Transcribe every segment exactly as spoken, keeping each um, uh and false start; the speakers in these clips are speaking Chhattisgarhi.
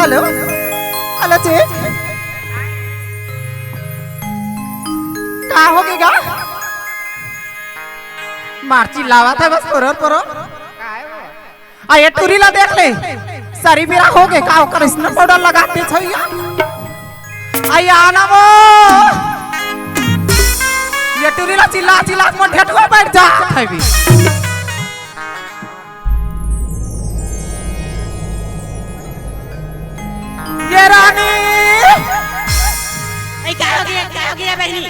हेलो, हेलो जी, का होगे गा? मार चिल्लावत हे बस पोरोर पोरोर। आ ये टूरी ला देख ले, सरी बिरा होगे का, ओकर स्नो पाउडर लगाते छइया। आ ये आना वो, ये टूरी ला चिल्ला चिल्ला के मोर ढेटुआ बैठ जात हे भी। ये रानी। ए, का होगे, का होगे बहिनी?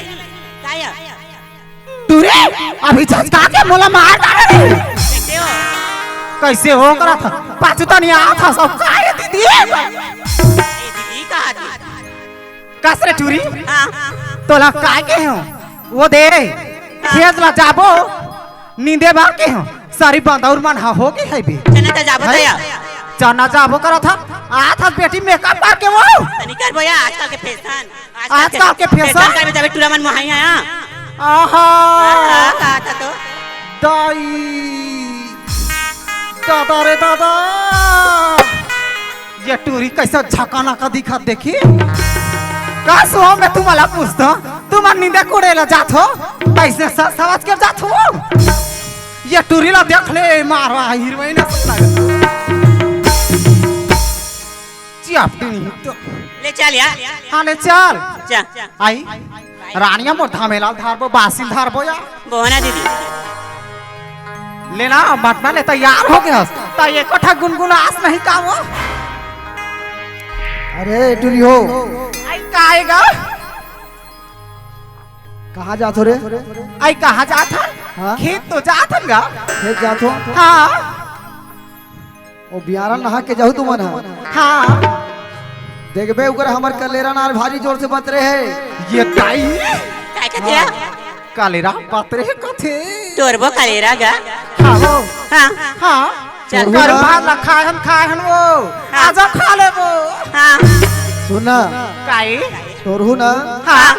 का ये? टूरी, अभी झटका के मोला मार डाले रे। कैसे हो? कैसे हो करत हस? पाछू तनी आत हस, सब काय दीदी? ए, दीदी कहा थी? कस रे टूरी? हाँ। तोला काय केहेंव? वो दे रे। हाँ। खेत ला जाबो, नींदे बर केहेंव। सरी बंदौर मन हा होगे हे बे। चना त जाबो हैं? तया। चना जाबो करत हस, आत हस बेटी मेकअप करके वो। तनी कर भैया, आजकल के फैशन। आजकल के फैशन? फैशन करबे तभे टूरा मन मोहाही आय। आहा। आहा, का था तो? दाई। दादा रे दादा। ये टूरी कइसे झकानाका दिखत देखी। का सुहा में तुमला पूछत हंव, तुमन नींदे कोड़े ला जात हव, कइसे सज सवज के जात हव? ये टूरी ला देख ले, मारवा हीरोइन असन लगत। चिपटी नहीं तो। ले चल यार। हाँ, ले चल। जा। आई। रानिया मोर धामेला ल धारबो, बासी ल धारबो या। बोना दीदी। लेना, मटना ले तैयार होगे हस। त एको ठा गुनगुनास नहीं का वो? अरे, टूरी हो। आई का आएगा? कहाँ जात हो रे? आई कहाँ जात हन? हाँ? खेत तो जात हन गा। खेत जात हो? हाँ। ओ बियारा नहा के जाहू तुमन ह। हाँ। देखबे उकर हमर कलेरा नार भारी जोर से बतरे हे। ये दाई। काय कथे? हाँ। कलेरा बतरे हे कथे। तोरबो कलेरा गा। हाँ वो। हाँ। हाँ। चल। तोरहू करू ना। भात ला खाए हन, खाए हन वो। हाँ। आजा खा लेबो। हाँ। सुन ना। काई? तोरहू ना। हाँ।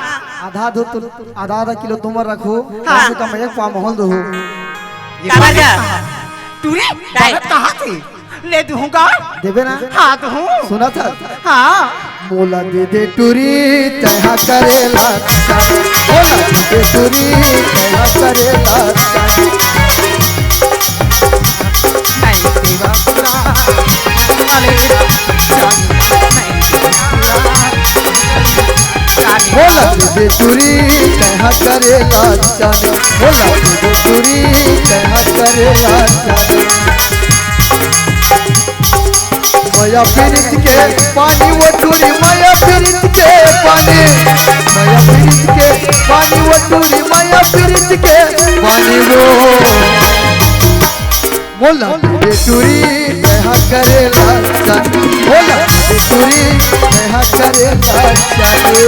आधा दो तुम, आधा आधा किलो तुमन रखो। हाँ। कम से कम एक पाव मोला ल दुहू। ये काबर का? टूरी, काई? बगत कहाँ थी? ले दुहूँ गा। देबे ना? हाँ, दुहूँ। सुनत हस? हाँ। मोला दे दे टूरी, तैं हा करेला चाही। मोला दे दे टूरी, तैं हा करेला चाही। नहीं देवा पूरा, अरे, जान, नहीं देवा पूरा। मोला दे दे टूरी, तैं हा करेला चाही। मोला दे दे टूरी, तैं हा करेला चाही। मया पिरित के पानी वो टूरी, मया पिरित के पानी, मया पिरित के पानी वो टूरी, मया पिरित के पानी वो। मोला दे टूरी, तैं हा करेला चाही। मोला दे टूरी, तैं हा करेला चाही।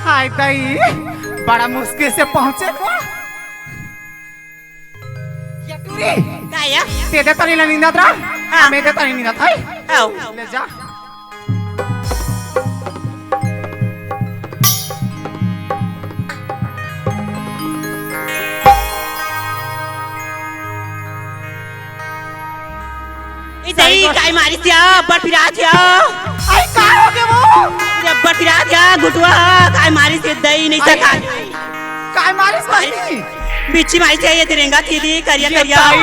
हाय दाई, बड़ा मुश्किल से पहुंचे वो। ये टूरी। का या? तें दे तनी ला निंदत रहा। हाँ। मैं दे तनी निंदत हंव। आओ। ले जा। ए दाई, सही बात। काय मारिस या? अब्बड़ पिरात या। आई, काय होगे वो? अब्बड़ पिरात या, घुटवा, काय मारिस ये दाई, नहीं आई, सका। काय मारिस बहिनी? बिच्छी मारिस या, ये तिरंगा थी दी, करिया, ये करिया। दाई।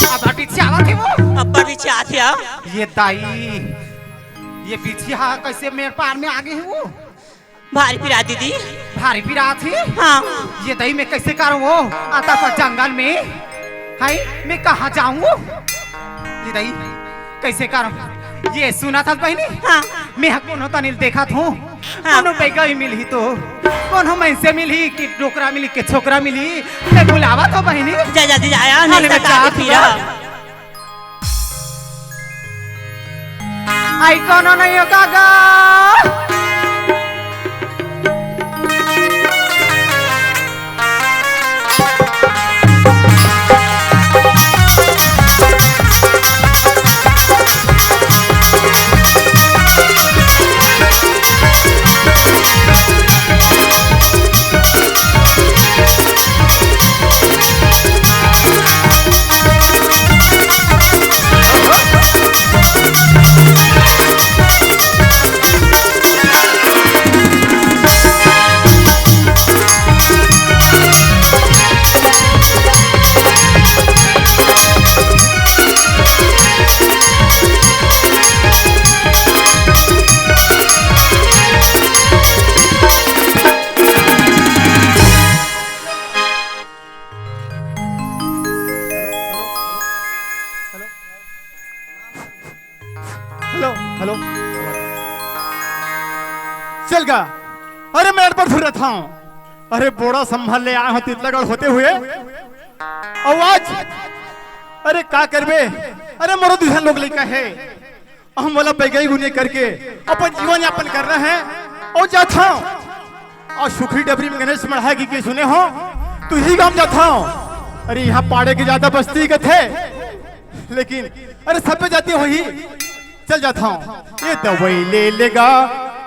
अब्बड़ बिच्छी आवत हे वो। अब्बड़ बिच्छी आत हे। ये दाई, ये बिच्छी हा कइसे मेर पार में आगे हे वो? भारी पिरात दीदी। भारी पिरात हे? हाँ। ये दाई मैं कइसे करंव वो? अतका जंगल में। हाय, मैं कहाँ जांव वो? ये दाई, कइसे करंव? ये सुनत हस बहिनी? हाँ। मैं ह कोनो तनी ल देखत हंव। हाँ। कोनो बइगा ही मिलही तो। कोनो मइनसे मिलही कि डोकरा मिलही कि छोकरा मिलही। मैं बुलावत हंव बहिनी। जा, जल्दी जा, यार, अरे, नहीं मैं तो जात काहे हंव। पीरा। आई कोनो नहीं हो काका। Hello, hello. चल गा। अरे मैं एयरपोर्ट फिर रहा हूँ। अरे बोड़ा संभाल ले आए हो तितलागढ़ होते हुए। अउ आज, अरे का करबे? अरे मोरो दुझन लोग लइका हे। हम वाला पैगाई गुने करके अपन जीवन यापन करना हे। अउ जात हूँ। अउ सुखरी डबरी में गणेश मढ़ा की, की सुने हो? तू ही गाँव जात हूँ। अरे यहाँ पाड़े के ज्यादा बस्ती कथे। लेकिन अरे सब पे जाती होही। चल जात हूँ। ये दवाई ले लेगा,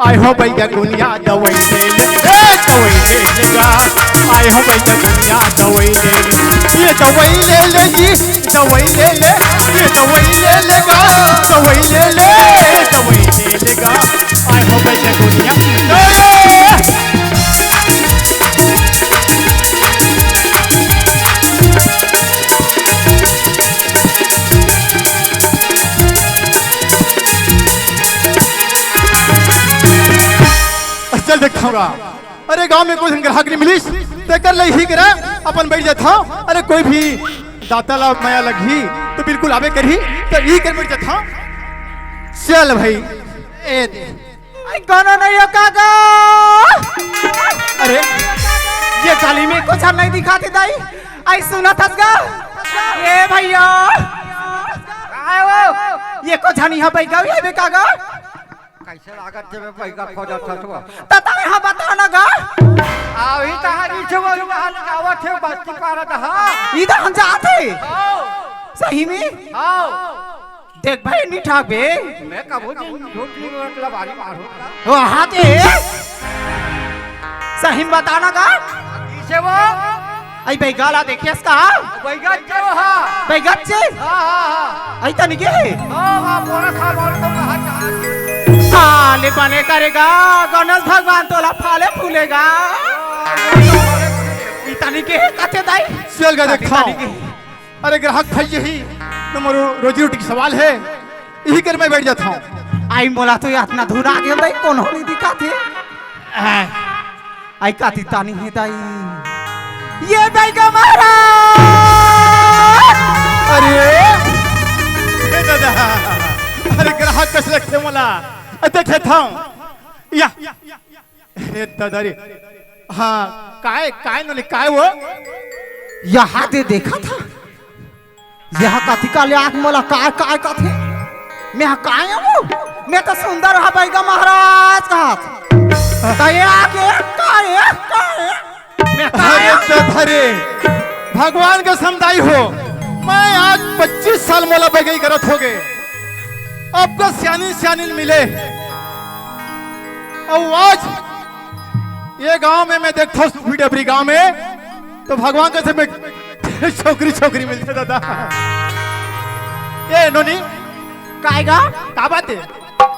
आए हो भैया गुनिया दवाई ले ले। ए दवाई ले लेगा, आए हो भैया गुनिया दवाई ले ले। ये दवाई ले लेगी, दवाई ले ले। ये दवाई ले लेगा, दवाई ले ले, दवाई ले लेगा, आए हो भैया गुनिया। ए! चल देखा होगा। अरे गांव में कोई ग्राहक नहीं मिलिस, तेकर ले ही करा अपन बैठ जात हूँ। अरे कोई भी दाता ला मया लगही तो बिल्कुल आबे करही, तो ई कर बैठ जात हूँ। चल भाई। ए दे। आई कोनो नहीं हो काका। अरे ये गली में कुछ नहीं दिखाते दाई। आई सुनत हस गा। ए भैया। आए हो। ये को झनी हा बैगा ये काका। कैसे लागत हे बे पैगा खोजत हस वो? त तमे हा बता ना गा। अभी तहां नीचे वो कहां ले जावत हे बस्ती पारा दहा। ई त हम जात हे। आओ। सही में? आओ। देख भाई, नी ठाक बे। मैं कबो दिन झूठ नहीं बोलत ला बारी मारो। ओ हाथे। सही में बता ना गा। किसे वो? आई बैगा ला देखियस का? बैगा जो हा। बैगा चे? हाँ, हाँ, हाँ। आई तनी के? हाँ, हाँ, बोरा खा, बोरा खा, हाँ, हाँ। साले बने करेगा, गणेश भगवान तोला फाले फूलेगा। ई तनी के कथे दाई? चल गा देखा। तनी के। अरे ग्राहक फंस जही, तो मोरो रोजी रोटी के सवाल हे, इही कर मैं बैठ जात हूँ। आई मोला तो यातना धुन आ गेल दाई, कोनो नहीं दिखात हे। आई काती तानी हे दाई। ये दाई का महाराज! अरे, हे दादा, अरे ग्राहक कस लगथे मोला? अ, देखे था। या, हे दादा रे। हाँ, काय, काय नोनी, काय वो? यहाँ दे देखा था। यहाँ कतिका ले आके मोला काय, काय कथे? मैं हा काय हूँ? मैं तो सुंदर हा बैगा महाराज का हाथ। तो ये आके काय, काय? मैं काय अरे हूँ? तो अरे, भगवान के समदाई हो। मैं आज पच्चीस साल मोला बैगई करत होगे। अब का सियानी, सियानी मिले। अउ आज ये गांव में मैं देखता हूँ, सुखी डबरी गांव में, तो भगवान कस में छोकरी, छोकरी मिलथे दादा। ए नोनी, काय गा? का बात हे?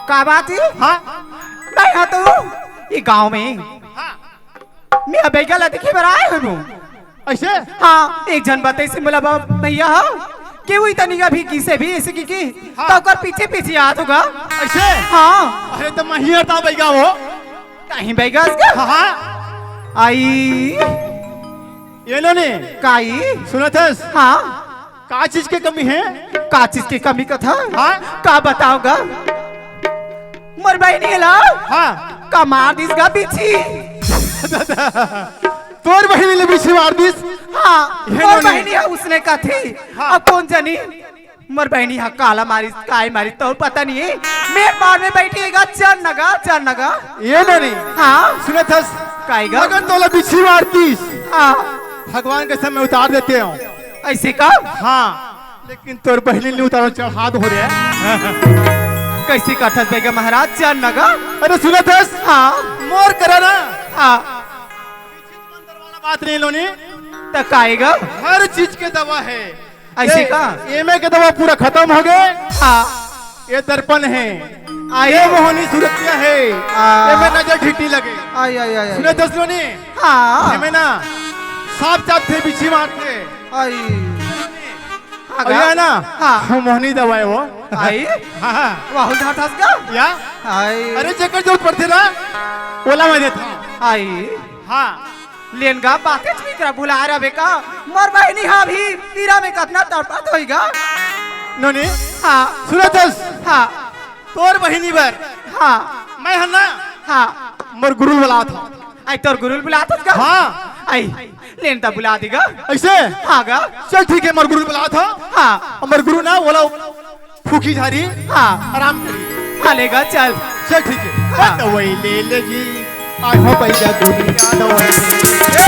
का बात हे? हाँ? नहीं हाँ तो ये गांव में हाँ। मैं बैगा ला देखे बर आए हूँ। अइसे? हाँ, एक झन बताइस मोला बा-, भैया हा, कि वही तनिक अभी किसे भी अइसे कि, कि, हाँ। तो ओकर पीछे पीछे आत होगा। अइसे? हाँ। अरे तो महिया ता बैगा वो। कहीं बैगा इसका? हाँ, हाँ। आई। ये लो ने। काई? सुनत हस? हाँ। का चीज के कमी हे? का चीज के कमी कथा? हाँ। का बताओ गा? मोर बहिनी ला हाँ। का मार दिस गा बिच्छी। तोर बहिनी ले बिच्छी मार दिस? हाँ, हे मोर नोनी। बहिनी हे उसने कथे। हाँ। अब कोन जनी? मोर बहिनी हा काला मारिस, काय मारिस, तोर पता नहीं हे। मैं बार में बैठी हे गा, चल न गा, चल न गा। ए नोनी। हाँ। सुनत हस? काय गा? मगन तोला बिच्छी मारतिस। हाँ। भगवान के सामने उतार देते हो। ऐसे का? हाँ। लेकिन तोर बहिनी नहीं उतारो, चढ़ा दो रे। कैसे कथस बइगा महाराज, चल न गा? अरे सुनत हस? हाँ। मोर करा ना। हाँ। बात नहीं नोनी। त काय गा? हर चीज के दवा हे। ऐसे ए, का? एमे के दवा पूरा खतम हो गे। हाँ। ए दर्पण हे। आई। ए मोहनी सुरतिया हे। आ। एमे नजर ढीठी लगे। आई, आई, आई, आई। सुनत हस नोनी? हाँ। एमे ना सांप चाबथे, बिच्छी मारथे। आई। हाँ अउ गा? ये ना? हाँ। मोहनी दवा हे वो। आई। हाँ, हाँ। वाहू धार थास गा? या? आई। अरे जेकर जरूरत पड़थे ना, ओला मैं देथों। आई। हाँ। लेन गा, बातेच बिकरा भुला रहे का? मोर बहिनी हा भी पीरा में कतना तड़पत होही गा। नोनी। हाँ। सुनत हस? हाँ। तोर बहिनी बर। हाँ। मैं हन ना। हाँ। मोर गुरुल बलात हूँ। आई तोर गुरुल बलात हस गा? हाँ। आई, लेन त बुला दे गा। ऐसे? हाँ गा। चल ठीक हे, मोर गुरुल बलात हूँ। हाँ। मोर गुरु ना, ओला फूकी झारी। हाँ। आराम करी। हाँ, ले गा, चल। चल, ठीक हे। हाँ। दवाई ले लेगी, आय हो भैया दुनिया दवाई ले ले।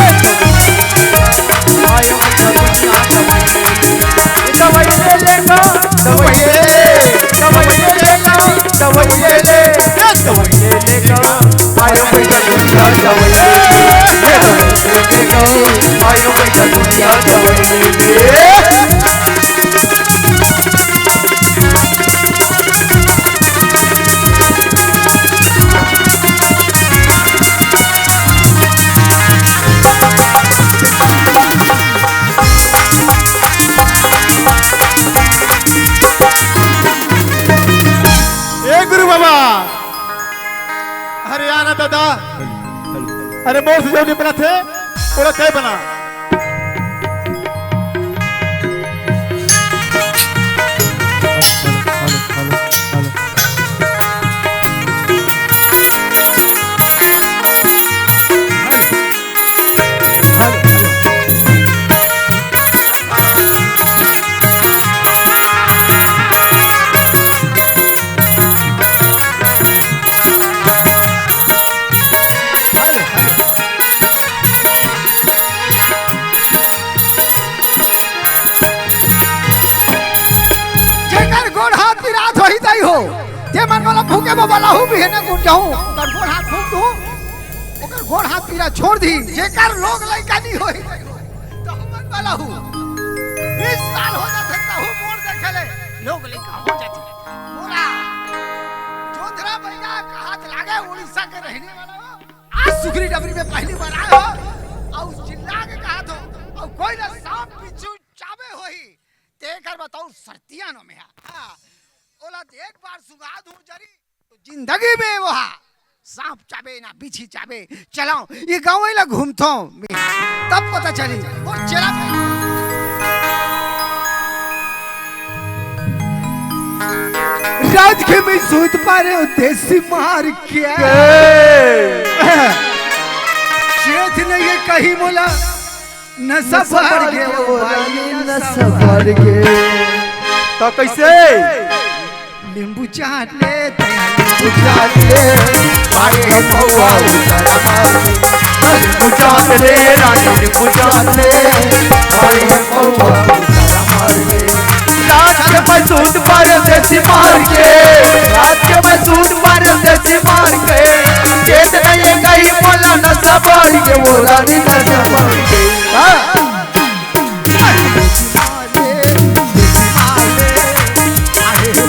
आय हो भैया दुनिया दवाई ले ले। दवाई ले लेगा, दवाई ले ले, दवाई ले लेगा, दवाई ले ले। ए, दवाई ले लेगा, आय हो भैया दुनिया दवाई ले ले। ए, दवाई ले लेगा, आय हो भैया दुनिया दवाई ले ले। ए गुरु बाबा, अरे आना दादा, अरे मोर से जो नहीं बना थे, ओला तय बना। जेकर गोड़ हाथ पिरात होही तई हो, ते मन मोला फूके बबा लाहू बिहेने गुन जाहूं, ओकर गोड़ हाथ फूक दूं, ओकर गोड़ हाथ पीरा छोड़ दी। जेकर लोग लइका नी होही तई हो, तहू मन बलाहू। बीस साल हो जाथे, तहू मोर देखे ले लोग लइका हो जाथे। मोला जोधरा भैया का हाथ लागे, उड़ीसा के रहने वाला हो। आज सुखरी डबरी में पहली बार आए हो, अउ चिल्ला के कहा थो, अउ कोई ना सांप बिच्छू चाबे होही, तेकर बताऊं सरतिया नो में हा। हाँ, ओला एक बार सुंघा दूं जरी, तो जिंदगी में वो हा सांप चाबे ना बिच्छी चाबे। चलाओ, ये गाँव ला घूमथो, तब पता चली। और चला रात के मैं सूत पा रहे हो देसी मार के। चेत नहीं है कहीं मोला नशा भर के वो वाली नशा भर के। तो कैसे? नींबू चाट ले, नींबू चाट ले, पानी में पौवा उतारा मार ले। नींबू चाट ले, रानी नींबू चाट ले, पानी में पौवा उतारा मार ले। रात के मैं सूत परदेसी मार के, रात के मैं सूत परदेसी मार के, चेत नहीं कहीं बोला नशा मार के, बोला नहीं नशा मार के। हाँ।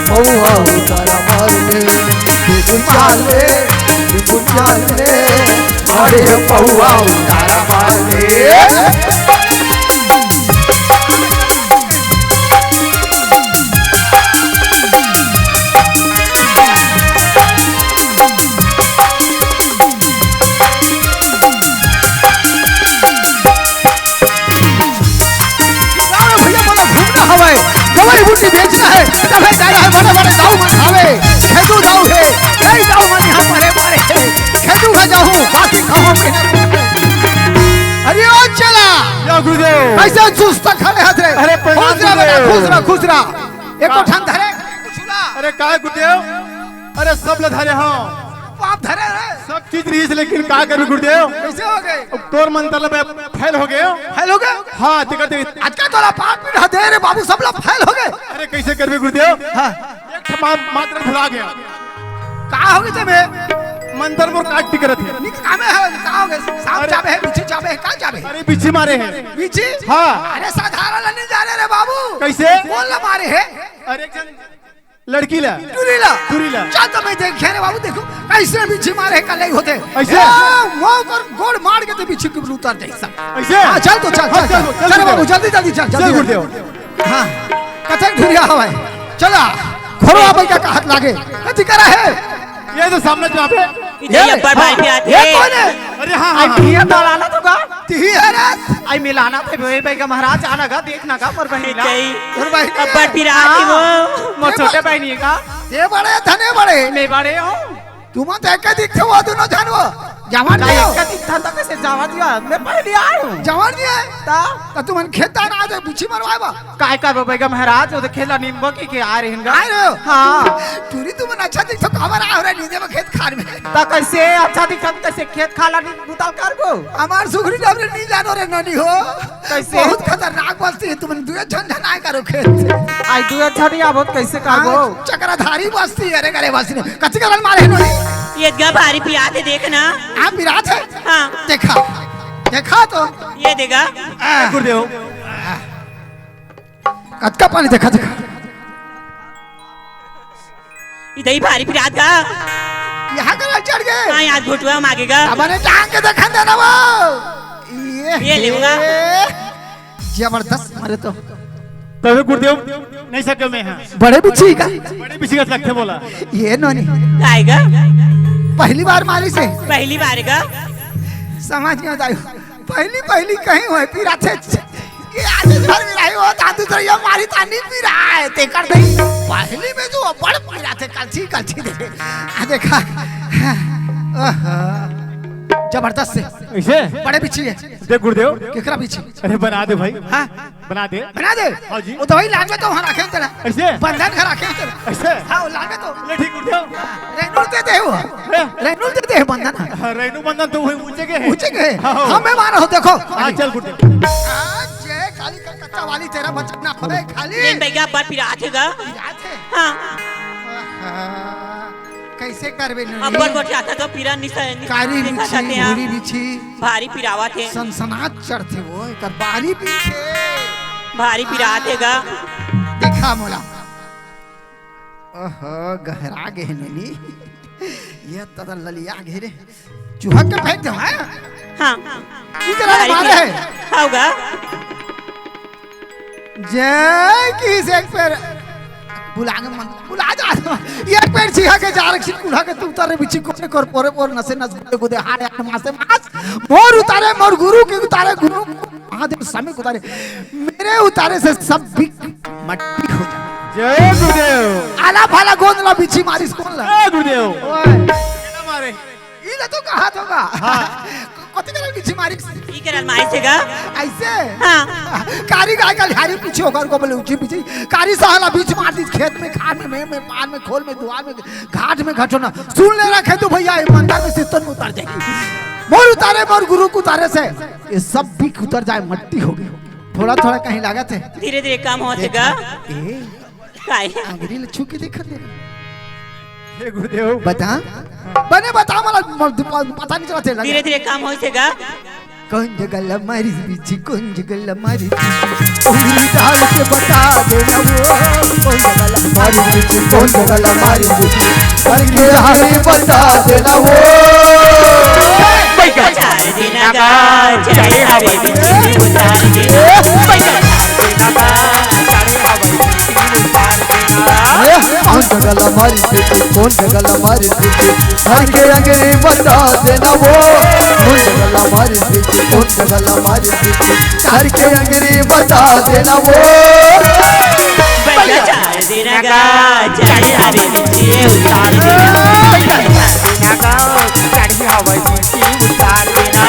पौवा उतारा मार ले, बिगुचा ले, बिगुचा ले, अरे पौवा उतारा मार ले। गाँव में भैया मोला घूमना हवय, दवाई बूटी बेचना है, तभे जाना है बड़े बड़े दाऊ मन हवे, खेतू दाऊ है, कई दाऊ मन यहाँ पड़े पड़े हैं, खेतू में जाहूँ, बाकी खाऊँ पीने। अरे ओ चेला, या गुरुदेव। कैसे सुस्त खड़े हस रे? अरे प्रणाम खुश रह बेटा, गुरुदेव। खुश रह, खुश रह। एको ठन धरे, कुछु ला। अरे काय गुरुदेव, अरे सब ल धरे हंव। बाप धरे रे। सब चीज रहिस, लेकिन का करबे गुरुदेव? कइसे हो गे? अब तोर मंतर ल मैं फेल हो गेंव। फेल हो गे? हां, तेकर ते आज का तोला पाठ पीठा दे रे बाबू, सब ला फेल हो गे। अरे कइसे करबे गुरुदेव? हां। एक ठन मा-, मात्र भुला गेंव। का हो गे ते बे? मंतर मोर काट टिकरत हे। निक कामे हे, का हो गे? सांप अरे चाबे हे, बिच्छी चाबे हे, का चाबे हे? अरे बिच्छी मारे हे। बिच्छी? हां। अरे साधारण ल नइ जाने रे बाबू। कइसे? कोन ल मारे हे? अरे एक झन लड़की ला। टूरी ला। टूरी ला। चल तो मैं देखेंव रे बाबू, देखहूं कइसे बिच्छी मारे हे, का लई होथे। अइसे? ए, वो कर गोड़ मार के ते बिच्छी के उपर उतर जाही सब। अइसे? हां, चल तो चल, हां, चल, चल, चल, चल चल बाबू, गुरुदेव। जल्दी, जल्दी चल, चल जल्दी गुरुदेव। चल। हां, कतेक दूरिहा हवय। चला, घोरवा बइगा का हाथ लागे। कति करा हे? ये तो सामने चाबे। इधर ये अब्बड़ भाई भी आथे। ये कोन हे? अरे हां, हां, अरे हां। भैया तो लाना तो का? तिही हरस। आई मिलाना थे बे, बइगा महाराज, आना गा, देखना गा, मोर बहिनी ला। सही। मोर बहिनी। अब्बड़ पिरात हे वो। हां। मोर ये छोटे बड़-, बहिनी हे का? ये बड़े धने बड़े। मैं बड़े हंव। तुमन तो एके दिखथे वो दूनों झन वो। जवान का नहीं हो। एके दिखथन त कइसे जवान दिया? मैं पहिली आय हंव। जवान नहीं हे। त? त तुमन खेत दान आ जाओ, बिच्छी मरवाए बा। काय करबो बइगा महाराज, वो तो खेला नींदबो के, के आय रहेन गा। आय रहे हो? हां। टूरी तुमन अच्छा दिखथो, काबर आय हो रे नींदे में खेत खार में? त कइसे अच्छा दिखथन, कइसे खेत खार ला नींद बुता ल करबो? हमार सुघरी डबरी नइ जानो रे नोनी हो। कइसे? बहुत खतरनाक बस्ती हे, तुमन दुए झन झन आय करो खेत। आई दुए झन आबो त कइसे करबो? हां, चक्रधारी बस्ती हे, अरे करे बस्ती नहीं। कति करा ल मारे हे नोनी? ये गा भारी पिरात हे, देख ना। हां, पिरात हे? हां। देखा, देखा तो। ये दे गा। आ। गुरुदेव। कतका पानी देखा, देखा। इधर ही भारी पिरात गा। यहां करा ल चढ़ गे। हां, यहां घुटवा मांगे गा। अब ने टांग के देखा देना वो। ये, ये लेहूं गा। जबरदस्त मारे तो। तभे गुरुदेव नइ सकेंव मैं हां। बड़े बिच्छी का। बड़े बिच्छी कस लगथे मोला। ये नोनी। काय गा? पहिली बार मारिस हे। पहिली बार गा। समझ गेंव दाई। पहिली, पहिली कहीं होय पिराथे। ये आदमी भर मिलाही हो, दादू तो ये मारी तानी पिराय, तेकर दई। पहिली में तो बड़ पिराथे, कलछी, कलछी दे। आ देखा। ओहो। जबरदस्त हे। अइसे? बड़े बिच्छी हे। देख गुरुदेव। केकरा बिच्छी? अरे बना दे भाई। हां? बना दे। बना दे? हां जी। वो दवाई लानबे तो वहां राखे तेला। अइसे? बंधन घर राखे तेला। अइसे? हां, वो लानबे तो। ले ठीक गुरुदेव। रेनू ल दे दे वो। हैं? रेनू ल दे दे बंधन। हां, रेनू बंधन तो वही ऊंचे के हे। ऊंचे के हे? हां, हां। हां, मैं मारा हूं, देखो। हां, चल गुरुदेव। आज जय काली का कच्चा वाली तेरा बचन ना होवे खाली। नहीं भैया, अब्बड़ पिरात हे गा। पिरात हे? हां। आहा। कइसे करबे नोनी? अब्बड़ गोठियाथे तो पीरा निसा-, निसा-, कारी देखा बिच्छी, जाथे हां। भूरी बिच्छी। भारी पिरावत हे। सनसनात चढ़थे वो, एकर बारी पीछे। भारी पिरात हे गा। देखा मोला। ओहो, गहरा गे हे नोनी। ये तो ललिया गे रे। चुहक के फेंक दे, हां? हां। इधर आ, भारी मारे पिरात हे। हां गा। जय किस एक पैर बुला के मन, बुला जा। एक पैर चिहा के जा रखी, कुल्हा के तू उतारे बिच्छी कोने कोर पोरे पोर नसे नस गुदे गुदे हाड़े हाड़े मासे मास। मोर उतारे, मोर गुरु के उतारे, गुरु महादेव स्वामी के उतारे। मेरे उतारे से सब बिक मट्टी हो जाए। जय गुरुदेव। आला फाला गोंद ला बिच्छी मारिस कोन ला? जय गुरुदेव। ओए। केला मारे। ई ला तो कहा तो गा। हां। कति करा बिच्छी मारिस? ई करा मारिस हे गा। अइसे? हां। कारी गाय का लिहारी पीछे होकर को बोले ऊंची पीछे। कारी साला बिच्छी मार दिस खेत में, खार में, में, में, पान में, खोल में, दुआर में, घाट में, घटोना। सुन ले रखे तू भैया, ये मंदिर में से तन उतर जाएगी। मोर उतारे, मोर गुरु के उतारे से ये सब बिक उतर जाए, मट्टी हो गई। थोड़ा थोड़ा कहीं लागत हे। धीरे धीरे काम होथे गा। ए, काय? आंगरी ल छू के देखत हे। हे गुरुदेव। बता। बने बता, मला, मला पता नइ चलत हे। धीरे धीरे काम होइस हे गा। कोन जगह ला मारिस बिच्छी, कोन जगह ला मारिस बिच्छी? उंगली डाल के बता देना वो। कोन जगह ला मारिस बिच्छी, कोन जगह ला मारिस बिच्छी? करके हारे बता देना वो। बैठा चार दिन का चढ़े हवे बिच्छी उतार दे। बैठा चार दिन का चढ़े हवे बिच्छी उतार दे। ए, कोन जगह ला मारिस बिच्छी, कोन जगह ला मारिस बिच्छी? करके आगे बता देना वो। कोन जगह ला मारिस बिच्छी, कोन जगह ला मारिस बिच्छी? करके आगे बता देना वो। बैठा चार दिन का चढ़े हवे बिच्छी उतार दे। बैठा चार दिन का चढ़े हवे बिच्छी उतार देना।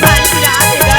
भारी पिरात हे गा।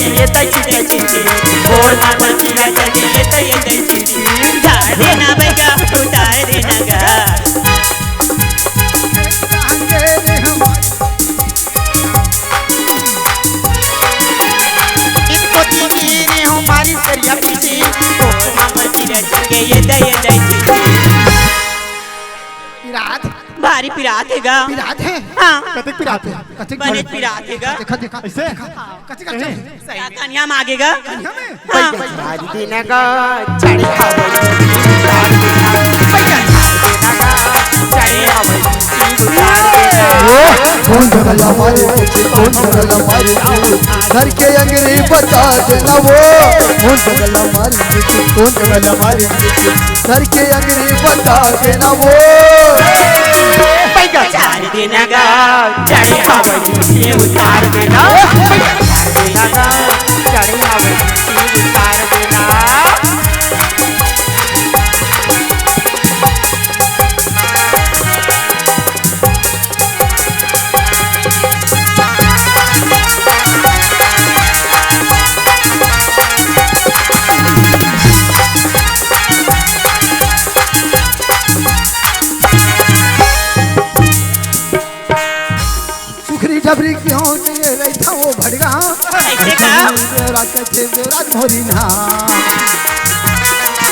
ये तई चिते चिते, बोल मामा पिरात के ये तई ये तई चिते, झाड़ देना बैगा, उतार देना गा। इसको तीन हमारी सरिया पीछे, बोल मामा पिरात के ये तई ये तई चिते। पिरात? भारी पिरात हे गा। पिरात हे? हाँ। कतेक पिरात हे? कतेक बने पिरात? पिरात हे गा। देखा, देखा, ऐसे? देखा। कतेक, कतेक? सही में। कनिया मांगे गा। कनिया में? हाँ। झाड़ देना गा, झाड़ी हवा, झाड़ देना गा, झाड़ी हवा, झाड़ देना। वो कौन जगह मारे, कौन जगह मारे, घर के अंगरी बता देना वो। कौन जगह मारे, कौन जगह मारे, घर के अंगरी बता देना वो। पैगा झाड़ देना गा, झाड़ी हवा, ये उतार देना। पैगा झाड़ देना गा, झाड़ी हवा, ये उतार देना। सुखरी डबरी क्यों नहीं रही था वो भड़गा? कैसे का? रात के रात मोरी ना।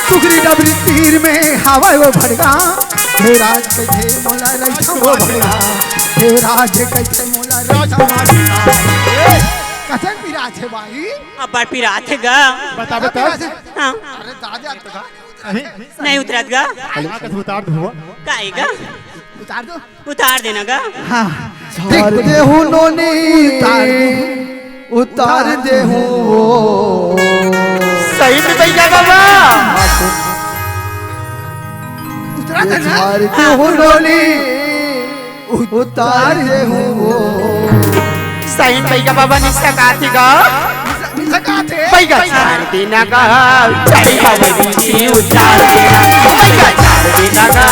सुखरी डबरी तीर में हवा वो भड़गा। हे राज कहे मोला रही था वो भड़गा। हे राज कहे मोला रही था वो भड़गा। कथन पिरात हे भाई? अब्बड़ पिरात हे गा। बता, बता। पिरात हे? हाँ। अरे दादा तो का? नहीं। नहीं उतरत गा। हाँ, कथन उतार दो। का हे गा? उतार दो। उतार देना गा। हाँ। उतार दे हूँ नोनी। उतार दे। उतार दे हूँ वो। सही में भैया बाबा। उतार दे ना। उतार दे हूँ नोनी। उतार दे हूँ वो। सही में भैया बाबा निशा काती गा। पैगा झाड़ देना गा, झाड़ी हवा, ये उतार देना। पैगा झाड़ देना गा,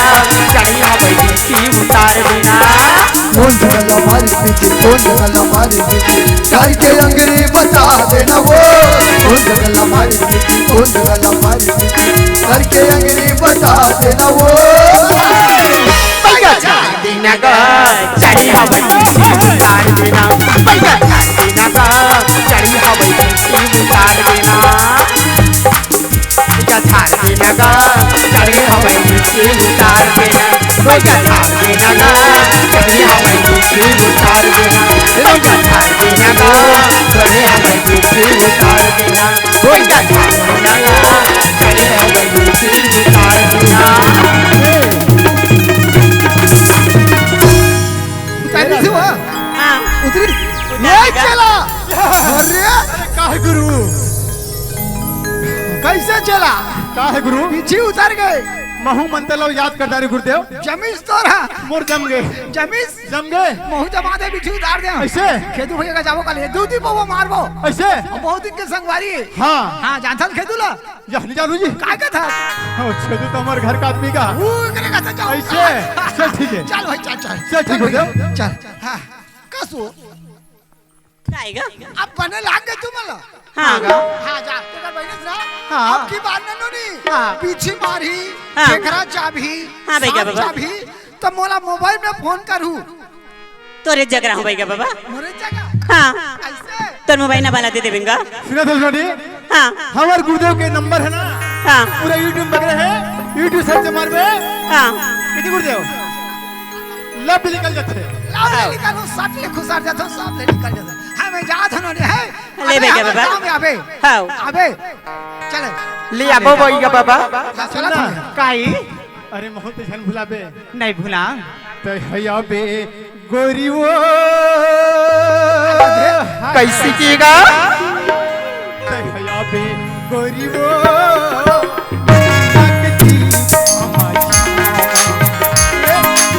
झाड़ी हवा, ये उतार देना। कौन जगह मारी पीछे, कौन जगह मारी पीछे, झाड़ के अंगरी बता देना वो। कौन जगह मारी पीछे, कौन जगह मारी पीछे, झाड़ के अंगरी बता देना वो। पैगा झाड़ देना गा, झाड़ी हवा, ये उतार देना। पैगा झाड़ देना गा, झाड़ी हवा, ये उतार देना। पैगा झाड़ देना गा, झाड़ी हवा, ये उतार देना। पैगा झाड़ देना गा, झाड़ी हवा, ये उतार देना। पैगा झाड़ देना गा, झाड़ी हवा, ये उतार देना। पैगा झाड़ देना गा, झाड़ी हवा, ये उतार देना। उतारी थी वो? हाँ। उतरी? उतार ये देगा। चला। अरे, काहे गुरु? कैसे चला? काहे गुरु? पीछे उतर गए। महू मंत्र लो याद कर डारे गुरुदेव। जमीस तोरा। मोर जम गए। जमीस? जम गए। महू जमा दे, पीछे उतार दे। ऐसे? खेतू भैया का जाबो कल, ये दूधी पौवा मारबो। ऐसे? बहुत दिन के संगवारी। हाँ। हाँ, जानथन खेतू ला। जा, ले जा, लू जी। काय का था? हाँ, छेदू तो हमारे घर का आदमी का। वो करे का था, जाओ। ऐसे? चल, ठीक है। चल भाई, चल, चल। चल, ठीक हो गया। चल। हाँ। कसो? जाएगा? अब बने लाग गए तुम ला। हाँ। हाँ, जा, तेरा बहन ना। हाँ। अब की बार नन्नू नहीं। हाँ। पीछे मारी, हाँ। केकरा चाबी, हाँ, भैया साथ बाबा। चाबी, तो मोला मोबाइल में फोन करू। तोरे जगह रहूं भैया बाबा। मोरे जगह? हाँ। ऐसे? तोर मोबाइल नंबर ला दे देबेंगा। सुना तो सुना दी। हाँ। हमार गुरुदेव के नंबर है ना? हाँ। पूरा YouTube वगैरह है, YouTube सर्च मारबे। हाँ। किती गुरुदेव? लब निकल जाथे। लब ले निकल, सब ले खुसार जाथे, सब ले निकल जाथे। हाँ, मैं जात हूँ ना, है। ले अबे, बेटा हम बाबा। काम में अबे। हाँ। अबे। चले। ले आबो भैया बाबा। जा, चला था। काई? अरे महू ते झन भुलाबे। नहीं भुला। ते हया बे गोरी वो। कैसी कीगा? ते हया बे गोरी वो।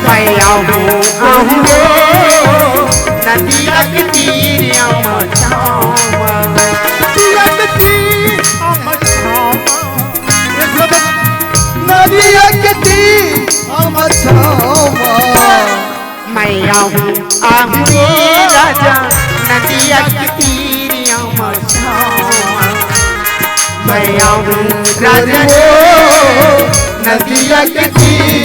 मैं आऊं, आऊं वो। नदिया के तीर आमा छावा। नदिया के तीर आमा छावा। नदिया के तीर आमा छावा। मैं आऊं, आऊं रे राजा, नदिया के तीर आमा छावा। मैं आऊं राजा वो नदिया के तीर।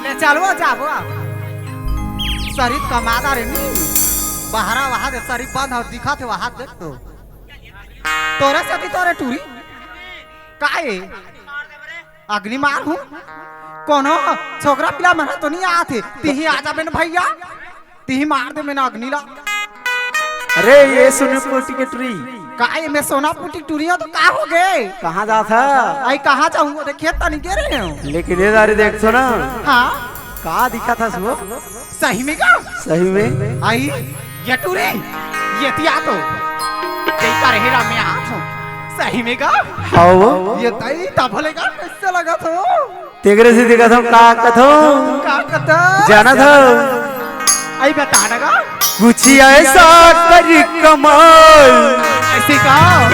ले चलवो जाबो। शरीर कमादा रे नी, बहरा वहां दे शरीर बंद हो, दिखत हे वहां देख तो। तोरे सेती तोरे टूरी। का ए? अग्नि मार हूं। कोनो छोकरा पिला मन तो नहीं आते। तिही आ जाबे न भैया। तिही मार दे में ना अग्नि ला। अरे ये सोना पोटी के टूरी। का ये मैं सोना पोटी टूरी हूं तो का हो गए? कहां जात हा? आई कहां जाऊं? वो देख खेत तनी गे रहे हो। लेकिन ये दारी देख तो ना। हां। का दिखा था सुबह? सही में का? सही में। आई ये टूरी, ये तिया तो। देखा रहे राम में आ तो। सही में का? हां वो। ये तई तब लेगा कैसे लगा तो? तेकरे से देखत हूं, का कथो? का कथो? जानत हो? आई बता ना गा। कुछ ऐसा कर कमाल। ऐसे का?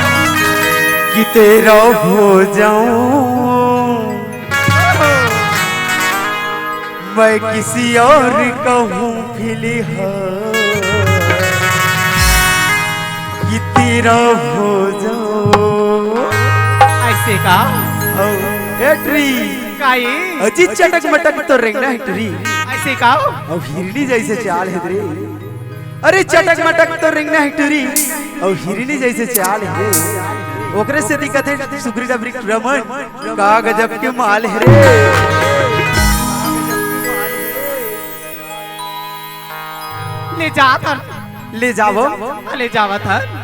कि तेरा हो जाऊं। मैं किसी और का हूं फिलहाल। कि तेरा हो जाऊं। ऐसे का? ओ, ए टूरी। काई? अजी चटक मटक तो रेंगना हे टूरी। ऐसे का? अब हिरनी जैसे चाल हे रे। अरे चटक मटक तो रेंगना हे टूरी। अब हिरनी जैसे चाल हे रे। ओकरे से दिक्कत हे सुगरी डबरी रमन। का गजब के माल हे रे। ले जात हन। ले जावो। ले जावत हन।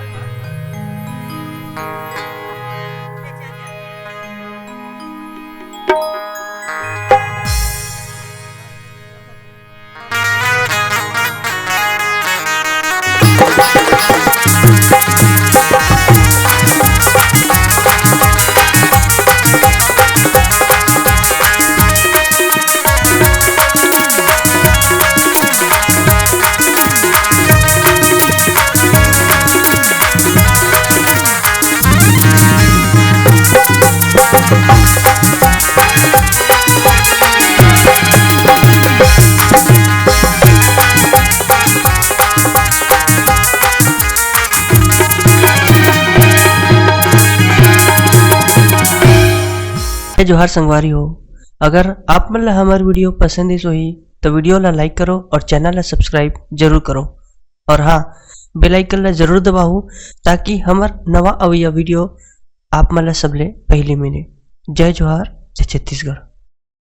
जय जोहार संगवारी हो, अगर आप मन ला हमर video पसंद आइस होही, तो video ला like करो और channel ला subscribe जरूर करो। और हाँ, bell icon ला जरूर दबाहू, ताकि हमर नवा अवइया video आप मन ला सबले पहिली मिले। जय जोहार, जय छत्तीसगढ़।